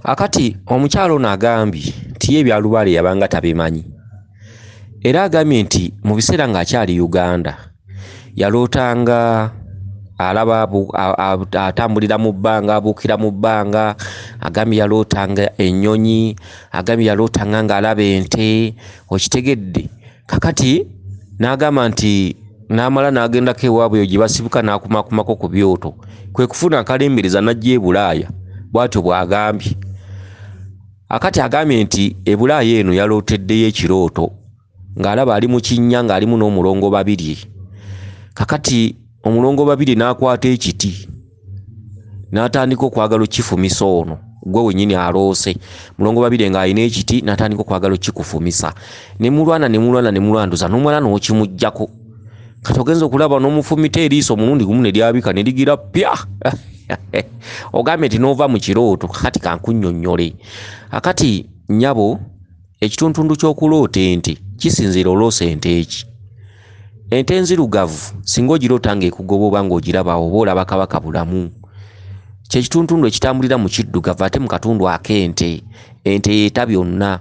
Akati omukyalo ono agambye nti ye ebya lubaale yabanga tabimanyi, era agambye nti mu biseera ng'akyali Uganda yalootanga alaba atambulira mu bbanga, abuukira mu bbanga. Agambye yalootanga ennyonyi, agambye yalootanga ng'alaba ente. Okitegedde? Kakati n'agamba nti n'amala n'agendako ewaabwe eyo gye basibuka n'akumakumako ku byoto, kwe kufuna akalembereza n'ajja e Bulaaya. Bw'atyo bw'agambye. Akati agambye nti e Bulaaya eno yalooteddeyo ekirooto ng'alaba ali mu kinnya ng'alimu n'omulongo Babirye. Kakati omulongo Babirye n'akwata ekiti n'atandika okwagala okukifumisa ono gwe wennyini aloose. Mulongo Babirye ng'alina ekiti n'atandika okwagala okukikufumisa, ne mulwana ne mulwana ne mulwanduza n'omwana n'okimuggyako. Kati ogenza okulaba n'omufumita eriiso omulundi gumu ne lyabika ne ligira ppya. Ogambye nti n'ova mu kirooto. Kakati kankunnyonnyole. Akati nnyabo, ekituntundu ky'okuloota ente kisinziira oloose ente eki. Ente enzirugavu singa ogiroota ng'ekugoba oba ng'ogiraba oba olaba Kabaka Bulamu. Kye kituntundu ekitambulira mu kiddugavu ate mu katundu ak'ente. Ente yeeta byonna.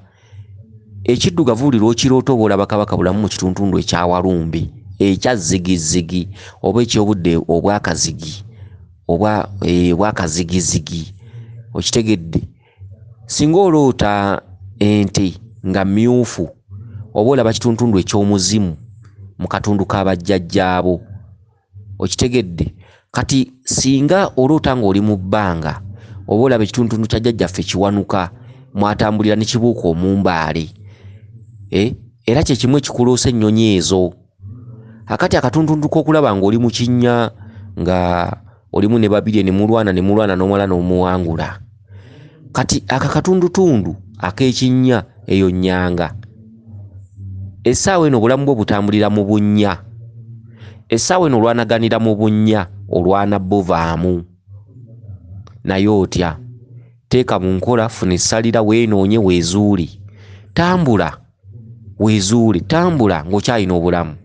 Ekiddugavu buli lw'okiroota oba olaba Kabaka Bulamu mu kituntundu ekya Walumbe, ekya zigizigi oba eky'obudde obwakazigi oba obwakazigizigi. Okitegedde? Singa oloota ente nga mmyufu oba olaba kituntundu eky'omuzimu mu katundu ka bajjajjaabo. Okitegedde? Kati singa oloota ng'oli mu bbanga oba olaba ekituntundu kya jjajjaffe kiwanuka mwatambulira ne kibuuka omumbaale, era kye kimu ekikuloosa ennyonyi ezo. Akati akatuntundu k'okulaba ng'oli mu kinnya nga olimu ne Babirye ne mulwana ne mulwana n'omala n'omuwangula. Kati akakatundutundu ak'ekinnya eyo nnyanga. Essaawa eno obulamu bwo butambulira mu bunnya. Essaawa eno olwanaganira mu bunnya, olwana buvaamu. Naye otya? Teeka mu nkola, funa essalira, weenoonye, weezuule. Tambula weezuule, tambula ng'okyalina obulamu.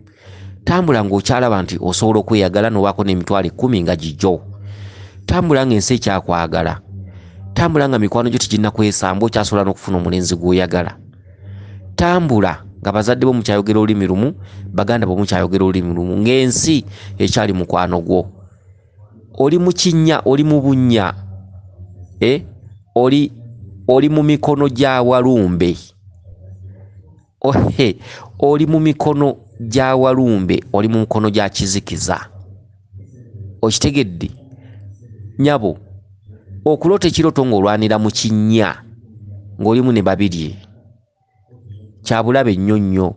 Tambula ng'okyalaba nti osobola okweyagala n'obaako n'emitwalo 10 nga gigyo. Tambula ng'ensi ekyakwagala. Tambula nga mikwano gyo teginnakwesamba, okyasobola n'okufuna omulenzi gw'oyagala. Tambula nga bazadde bo mukyayogera olulimi lumu, baganda bo mukyayogera olulimi lumu, ng'ensi ekyali mukwano gwo. Oli mu kinnya, oli mu bunnya, oli mu mikono gya Walumbe. Oli mu mikono gya Walumbe, oli mu mikono gya kizikiza. Okitegedde? Nnyabo, okuloota ekirooto ng'olwanira mu kinnya ng'olimu ne Babirye kya bulabe nnyo nnyo.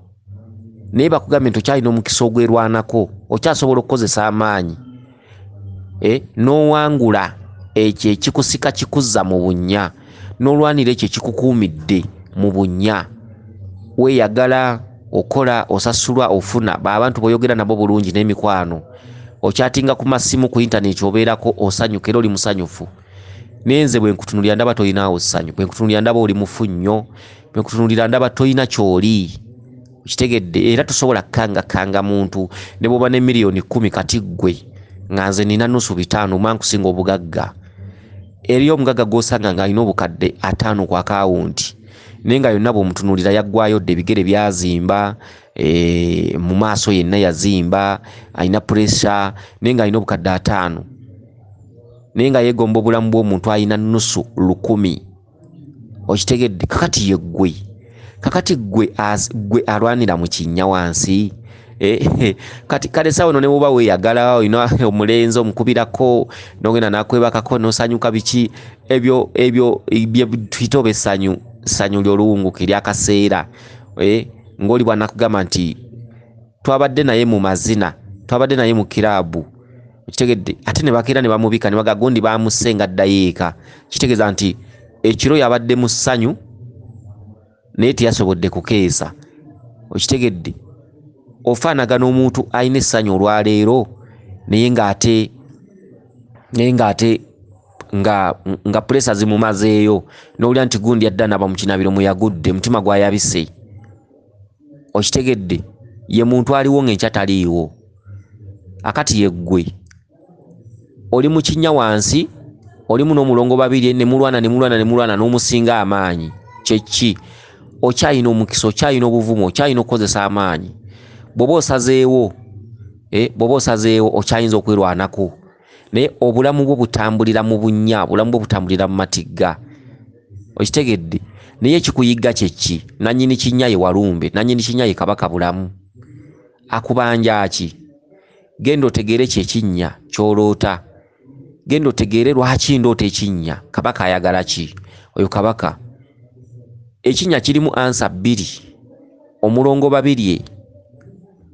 Naye bakugambye nti okyalina omukisa ogwerwanako, okyasobola okukozesa amaanyi, n'owangula ekyo ekikusika kikuzza mu bunnya, n'olwanira ekyo ekikukuumidde mu bunnya. Weeyagala, okola, osasulwa, ofuna abantu b'oyogera nabo bulungi n'emikwano, okyatinga ku masimu ku intaneti obeerako osanyuka era oli musanyufu. Naye nze bwe nkutunuulira ndaba tolinaawo ssanyu, bwe nkutunuulira ndaba oli mufu nnyo, bwe nkutunuulira ndaba tolina ky'oli. Okitegedde? Era tosobola kukangakanga muntu ne bw'oba ne miliyoni 10 kati ggwe nga nze nina nusu 5 oba nkusinga obugagga. Eriyo omugagga gw'osanga ng'alina obukadde 5 ku akawunti, naye nga yonna bw'omutunuulira yaggwaayo dda, ebigere byazimba, mu maaso yenna yazimba, alina pressure, naye ng'alina obukadde 5, naye nga yeegomba obulamu bw'omuntu alina nusu 1000. Okitegedde? Kakati ye ggwe. Kakati ggwe ggwe alwanira mu kinnya wansi. Kati kale essaawa eno ne bw'oba weeyagala, olina omulenzi omukubirako, n'ogenda n'akwebakako n'osanyuka biki, ebyo ebyo bye tuyita oba essanyu, ssanyu ly'oluwunguka ery'akaseera. Ng'oli bw'anakugamba nti twabadde naye mu mazina, twabadde naye mu kiraabu. Okitegedde? Ate ne bakeera ne bamubika ne bagamba gundi baamusse ng'addayo eka. Kitegeeza nti ekiro yabadde mu ssanyu naye teyasobodde kukeesa. Okitegedde? Ofaanagana omuntu alina essanyu olwaleero naye ng'ate nga pulesa zimumazeeyo, n'owulira nti gundi adda n'aba mu kinaabiro mwe yagudde, omutima gwayabise. Okitegedde? Ye muntu aliwo ng'enkya taliiwo. Akati ye ggwe oli mu kinnya wansi, Olimu n'omulongo Babirye ne mulwana ne mulwana ne mulwana n'omusinga amaanyi. Kyeki? Okyalina omukisa, okyalina obuvumu, okyalina okukozesa amaanyi. Bw'oba osazeewo, bw'oba osazeewo okyayinza okwerwanako, naye obulamu bwo butambulira mu bunnya, obulamu bwo butambulira mu matigga. Okitegedde? Naye ekikuyigga kyeki? Nannyini kinnya ye Walumbe, nannyini kinnya ye Kabaka Bulamu. Akubanja ki? Genda otegeere kyekinnya ky'oloota. Genda otegeere lwaki ndoota ekinnya. Kabaka ayagala ki? Oyo kabaka. Ekinnya kirimu ansa bbiri. Omulongo Babirye.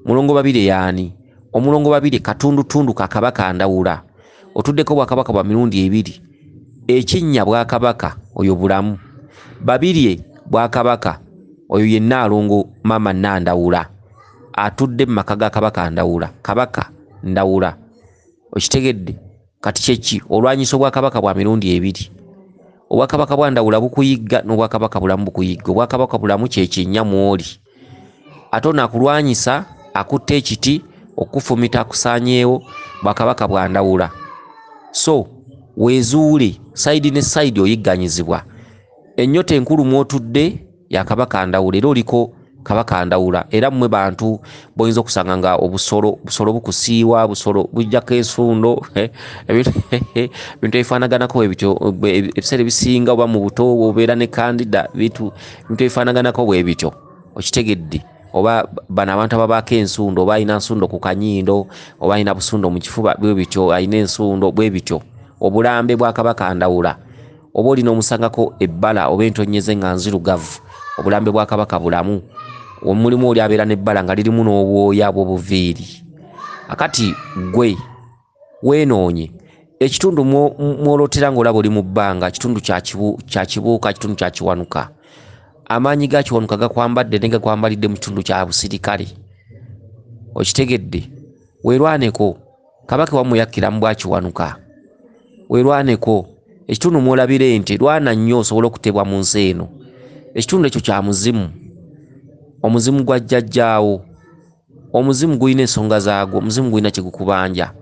Mulongo Babirye y'ani? Omulongo Babirye katundutundu ka Kabaka Ndawula. Otuddeko bwakabaka bwa mirundi ebiri. Ekinnya bwakabaka oyo Bulamu. Babirye bwakabaka oyo ye Nnaalongo Maama Nandawula. Atudde mu maka ga Kabaka Ndawula. Kabaka Ndawula. Okitegedde? Kati kyeki? Olwanyisa obwakabaka bwa mirundi ebiri. Obwakabaka bwa Ndawula bukuyigga n'obwakabaka Bulamu bukuyigga. Obwakabaka Bulamu kyekinnya mw'oli. Ate ono akulwanyisa akutte ekiti okufumita akusaanyeewo, bwakabaka bwa Ndawula. So weezuule sayidi ne sayidi oyigganyizibwa. Ennyota enkulu mw'otudde ya Kabaka Ndawula, era oliko Kabaka Ndawula. Era mmwe bantu boyinza okusanga nga obusolo bukusiiwa, busolo bujjako ensundo, ebintu ebifaanaganako ebityo. Ebiseera ebisinga oba mu buto obeera ne kandida, bintu ebifaanaganako bwe bityo. Okitegedde? Oba bano abantu ababaako ensundo, oba alina nsundo ku kanyindo, oba alina busundo mu kifuba, bwe bityo, alina ensundo bwe bityo. Obulambe bwa Kabaka Ndawula oba olina omusangako ebbala oba entonnyeze nga nzirugavu, obulambe bwa Kabaka Bulamu. Omulimu oli abeera n'ebbala nga lirimu n'obwoya bw'obuviiri. Akati ggwe weenoonye ekitundu mw'olootera ng'olaba oli mu bbanga, kitundu kya Kibuuka, kitundu kya Kiwanuka. Amaanyi ga Kiwanuka gakwambadde ne gakwambalidde mu kitundu kya busirikale. Okitegedde? Weerwaneko. Kabaka wammwe yakkira mu bwa Kiwanuka. Weerwaneko. Ekitundu mw'olabira ente, lwana nnyo osobole okutebwa mu nsi eno. Ekitundu ekyo kya muzimu. Omuzimu gwa jjajjaawo. Omuzimu gulina ensonga zaagwo, omuzimu gulina kye gukubanja.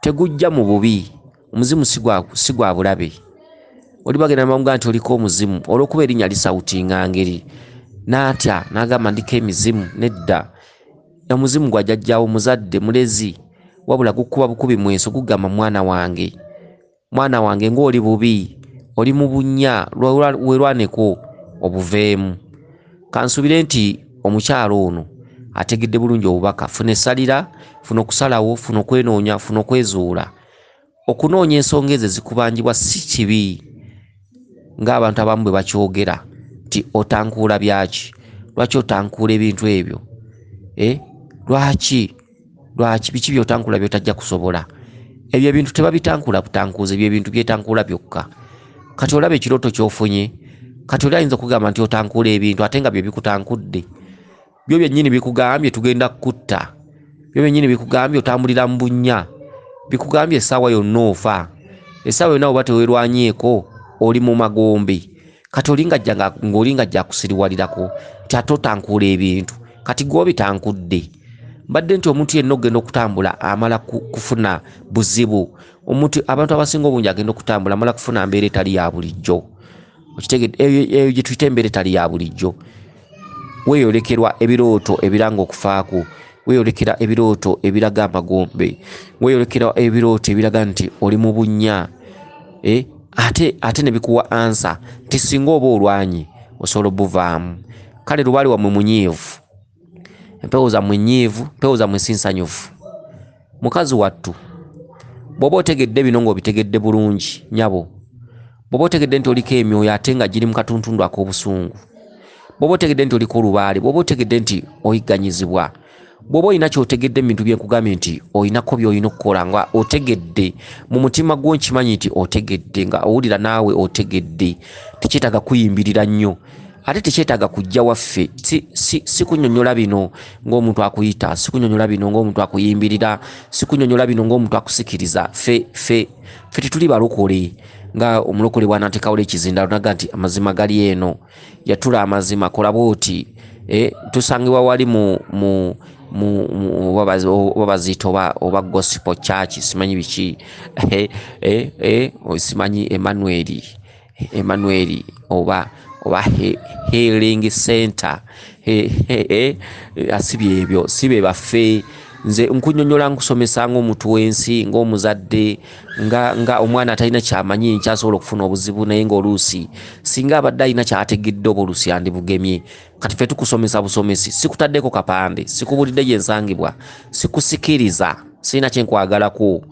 Tegujja mu bubi. Omuzimu si gwa bulabe. Oli bagenda bamugamba nti oliko omuzimu, olw'okuba erinnya lisawutinga ngeri. N'atya n'agamba ndiko emizimu, nedda. Omuzimu gwa jjajjaawo muzadde mulezi, wabula gukuba bukubi mweso, gugamba mwana wange. Mwana wange ng'oli bubi, oli mu bunnya, weerwaneko obuveemu. Kansuubire nti omukyalo ono ategedde bulungi obubaka. Funa essalira, funa okusalawo, funa okwenoonya, funa okwezuula. Okunoonya ensonga ezo ezikubanjibwa si kibi ng'abantu abamu bwe bakyogera nti otankuula byaki? Lwaki otankuula ebintu ebyo? Lwaki? Lwaki? Biki by'otankuula by'otajja kusobola? Ebyo ebintu tebabitankula butankuuzi, ebyo ebintu byetankuula byokka. Kati olaba ekirooto ky'ofunye, kati oli ayinza okugamba nti otankuula ebintu ate nga bye bikutankudde. Byo byennyini bikugambye tugenda kukutta. Byo byennyini bikugambye otambulira mu bunnya. Bikugambye essaawa yonna ofa. Essaawa yonna oba teweerwanyeeko oli mu magombe. Kati ng'olinga ajja akusiriwalirako nti ate otankuula ebintu. Kati ggwe obitankudde. Mbadde nti omuntu yenna ogenda okutambula amala kufuna buzibu. Omuntu abantu abasinga obungi agenda okutambula amala kufuna mbeera etali ya bulijjo. Okitegedde? Eyo gye tuyita embeera etali ya bulijjo. Weeyolekerwa ebirooto ebiranga okufaako, weeyolekera ebirooto ebiraga amagombe, weeyolekera ebirooto ebiraga nti oli mu bunnya. Ate ne bikuwa ansa nti singa oba olwanye osobola obuvaamu. Kale lubaale wammwe munyiivu, empewo zammwe nnyiivu, empewo zammwe si nsanyufu. Mukazi wattu, bw'oba otegedde bino ng'obitegedde bulungi nnyabo, bw'oba otegedde nti oliko emyoyo ate nga giri mu katuntundu ak'obusungu, bw'oba otegedde nti oliko olubaale, bw'oba otegedde nti oyigganyizibwa, bw'oba olina ky'otegedde mu bintu bye nkugambye nti olinako by'olina okukola nga otegedde mu mutima gwo, nkimanyi nti otegedde, nga owulira naawe otegedde, tekyetaaga kuyimbirira nnyo. Ate tekyetaaga kujja waffe. Si kunnyonnyola bino ng'omuntu akuyita, si kunnyonnyola bino ng'omuntu akuyimbirira, si kunnyonnyola bino ng'omuntu akusikiriza. Ffe tetuli balokole nga omulokole bw'anaateekawo ekizindaalo n'agamba nti amazima gali eno, yatula amazima, kola bw'oti. Tusangibwa wali mu Oba baziyita oba gospel church, simanyi biki, simanyi Emmanuel oba healing center, si byebyo, si be baffe. Nze nkunyonyola, nkusomesa ng'omuntu w'ensi, ng'omuzadde, nga omwana atalina kyamanyi nkyasobola okufuna obuzibu, naye ng'oluusi singa abadde alina kyategedde oba oluusi yandibugemye. Kati ffe tukusomesa busomesi, sikutaddeko kapande, sikubulidde gye nsangibwa, sikusikiriza, sirina kyenkwagalako,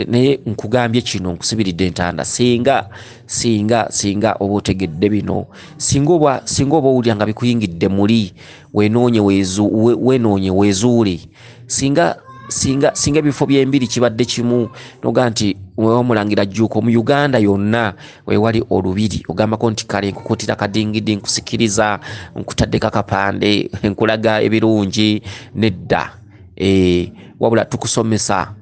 naye nkugambye kino, nkusibiridde entanda. Singa singa singa oba otegedde bino, singa oba owulira nga bikuyingidde muli, wenoonye wezuule. Singa singa singa ebifo by'embiri kibadde kimu, noga nti wewamulangira Jjuuko mu Uganda yonna wewali olubiri, ogambako nti kale nkukutira kadingidi, nkusikiriza, nkutaddeko akapande, nkulaga ebirungi. Nedda, wabula tukusomesa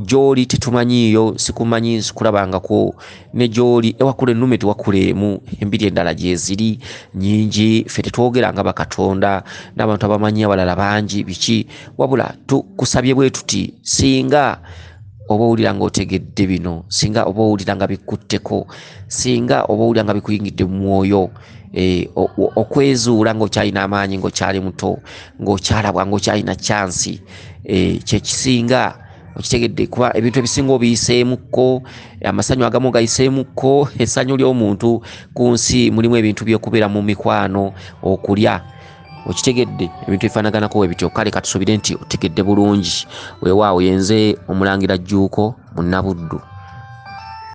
gy'oli tetumanyiiyo, sikumanyi, sikulabangako, ne gy'oli ewakula ennume tewakula emu, embiri endala gyeziri nyingi. Ffe tetwogera nga bakatonda n'abantu abamanyi abalala bangi biki, wabula tukusabye bwe tuti, singa oba owulira ng'otegedde bino, singa oba owulira nga bikutteko, singa oba owulira nga bikuyingidde mu mwoyo, okwezuula ng'okyalina amaanyi, ng'okyali muto, ng'okyalabwa, ng'okyalina chansi, kyekisinga. Okitegedde, kuba ebintu ebisinga obiyiseemukko, amasanyu agamu gayiseemukko. Essanyu ly'omuntu ku nsi mulimu ebintu by'okubeera mu mikwano, okulya, okitegedde, ebintu ebifaanaganako bwe bityo. Kale katusuubire nti otegedde bulungi. Weewaawo, yenze Omulangira Jjuuko Munnabuddu.